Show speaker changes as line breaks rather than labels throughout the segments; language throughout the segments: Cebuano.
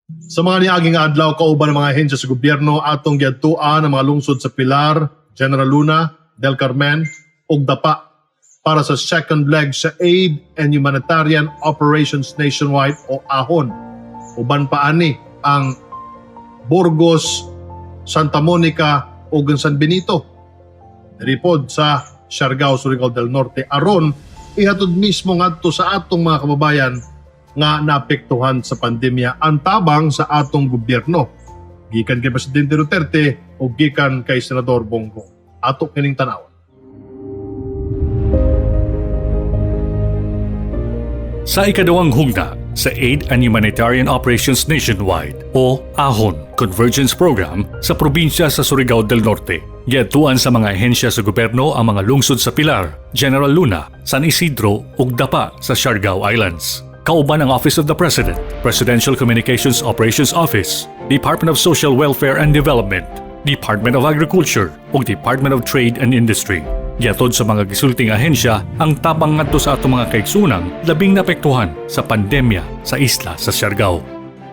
Sa mga niaging adlaw, kauban ng mga ahensya sa gobyerno, atong giadtuan ang mga lungsod sa Pilar, General Luna, Del Carmen ug Dapa para sa second leg sa Aid and Humanitarian Operations Nationwide o AHON. Uban pa ani ang Burgos, Santa Monica ug ang San Benito. Diri pod sa Siargao, Surigao del Norte, aron ihatod mismo ngadto sa atong mga kababayan nga naapektuhan sa pandemya ang tabang sa atong gobyerno. Gikan kay Presidente Duterte o gikan kay Senador Bong Go. Ato kining tan-awon.
Sa ikaduhang hugna sa Aid and Humanitarian Operations Nationwide o AHON Convergence Program sa probinsya sa Surigao del Norte, giadtuan sa mga ahensya sa gobyerno ang mga lungsod sa Pilar, General Luna, San Isidro ug Dapa sa Siargao Islands. Kauban ang Office of the President, Presidential Communications Operations Office, Department of Social Welfare and Development, Department of Agriculture ug Department of Trade and Industry. Giatod sa mga gisulting ahensya ang tabang ngadto sa atong mga kaigsuonang labing naapektuhan sa pandemya sa isla sa Siargao.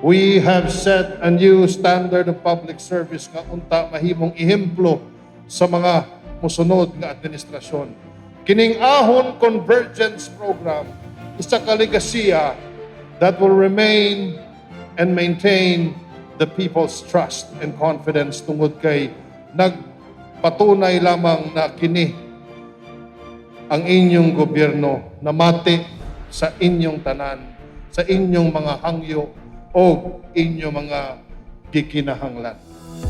We have set a new standard of public service nga unta mahimong ehemplo sa mga mosunod nga administrasyon. Kining Ahon Convergence Program, isa ka legasiya that will remain and maintain the people's trust and confidence tungod kay nagpatunay lamang na kini ang inyong gobyerno namati sa inyong tanan, sa inyong mga hangyo o inyong mga gikinahanglan.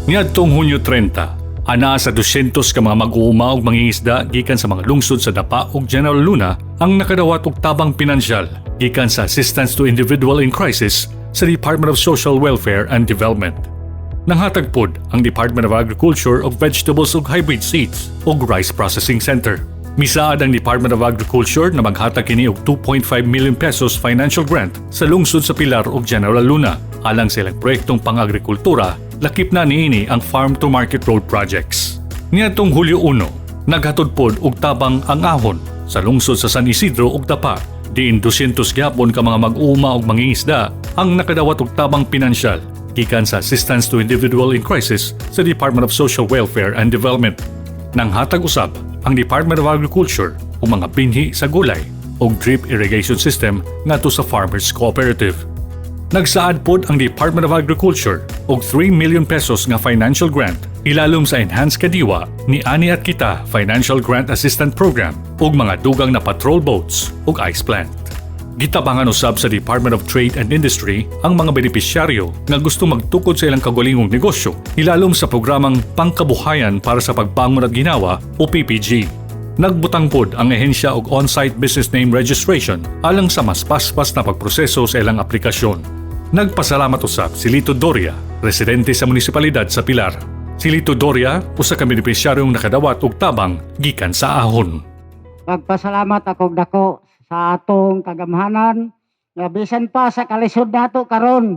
Niadtong Hunyo 30, anaa sa 200 ka mga mag-uuma ug mangingisda gikan sa mga lungsod sa Dapa ug General Luna ang nakadawat og tabang pinansyal gikan sa Assistance to Individual in Crisis sa Department of Social Welfare and Development. Nanghatag pod ang Department of Agriculture og vegetables ug hybrid seeds ug rice processing center. Misaad ang Department of Agriculture na maghatag kini og ₱2.5 million financial grant sa lungsod sa Pilar ug General Luna alang sa ilang proyektong pang-agrikultura, lakip na niini ang farm to market road projects. Niadtong Hulyo 1, naghatod pod og tabang ang Ahon sa lungsod sa San Isidro ug Dapa, diin 200 gyapon ka mga mag-uuma ug mangingisda ang nakadawat og tabang pinansyal gikan sa Assistance to Individual in Crisis sa Department of Social Welfare and Development. Nanghatag usab ang Department of Agriculture og mga binhi sa gulay ug drip irrigation system ngadto sa Farmers Cooperative. Nagsaad pod ang Department of Agriculture og ₱3 million nga financial grant ilalom sa Enhanced Kadiwa ni Ani at Kita Financial Grant Assistant Program ug mga dugang na patrol boats ug ice plant. Gitabangan usab sa Department of Trade and Industry ang mga benepisyaryo nga gusto magtukod sa ilang kaugalingong negosyo ilalom sa programang Pangkabuhayan para sa Pagbangon at Ginawa o PPG. Nagbutang pod ang ahensya og on-site business name registration alang sa mas paspas na pagproseso sa ilang aplikasyon. Nagpasalamat usab si Lito Doria, residente sa munisipalidad sa Pilar. Si Lito Doria, usa ka benepisyaryong nakadawat og tabang gikan sa Ahon.
Magpasalamat ako dako sa atong kagamhanan nga bisan pa sa kalisod nato karon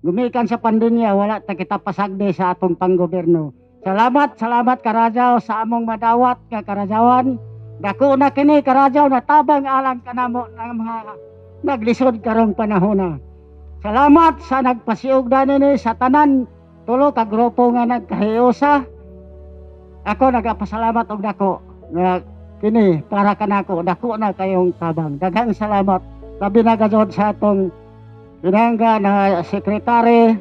gumikan sa pandemya, wala ta kita pasagdi sa atong panggobyerno. Salamat, salamat, Karajaw, sa among madawat nga karajawan. Dako na kini, Karajaw, na tabang alang kanamo ng mga naglisod karong panahona. Salamat sa nagpasiugda nini, sa tanan tulo ka grupo nga nagkahiusa. Ako nagapasalamat og dako nga kini para kanako dako na kayong tabang. Daghang salamat. Labi na gayud sa atong pinangga na Secretary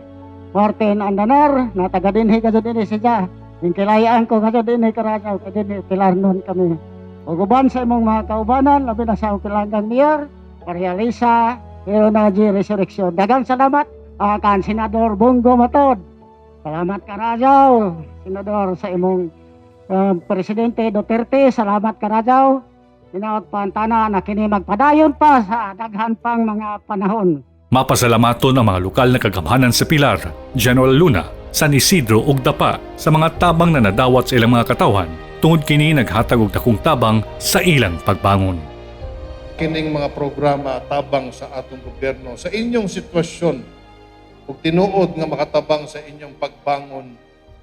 Martin Andanar na taga dinhi gayud ini siya. Ingkilayaan ko gayud dinhi, Karajaw, kay dinhi Pilarnon kami. Ug uban sa imong mga kaubanan, labi na sa akong pilanggang mayor, Maria Lisa Leona G. Resurreccion. Daghang salamat kan Senador Bong Go matod. Salamat, Karajaw, Senador, sa imong Presidente Duterte, salamat, Karajaw. Hinaot pa ang tana na kini magpadayon pa sa daghan pang mga panahon.
Mapasalamaton ang mga lokal na kagamhanan sa Pilar, General Luna, San Isidro ug Dapa sa mga tabang na nadawat sa ilang mga katawhan tungod kini naghatag og dakong tabang sa ilang pagbangon.
Kining mga programa tabang sa atong gobyerno sa inyong sitwasyon ug tinuod nga makatabang sa inyong pagbangon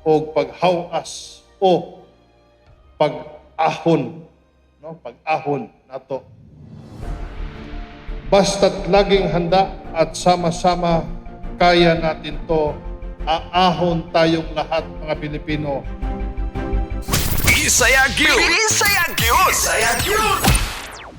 o paghawas o pag-ahon, no, pag-ahon nato. Basta't laging handa at sama-sama Kaya natin to. Aahon tayong lahat, mga Pilipino.
Bisaya gyud. Bisaya gyud. Bisaya gyud.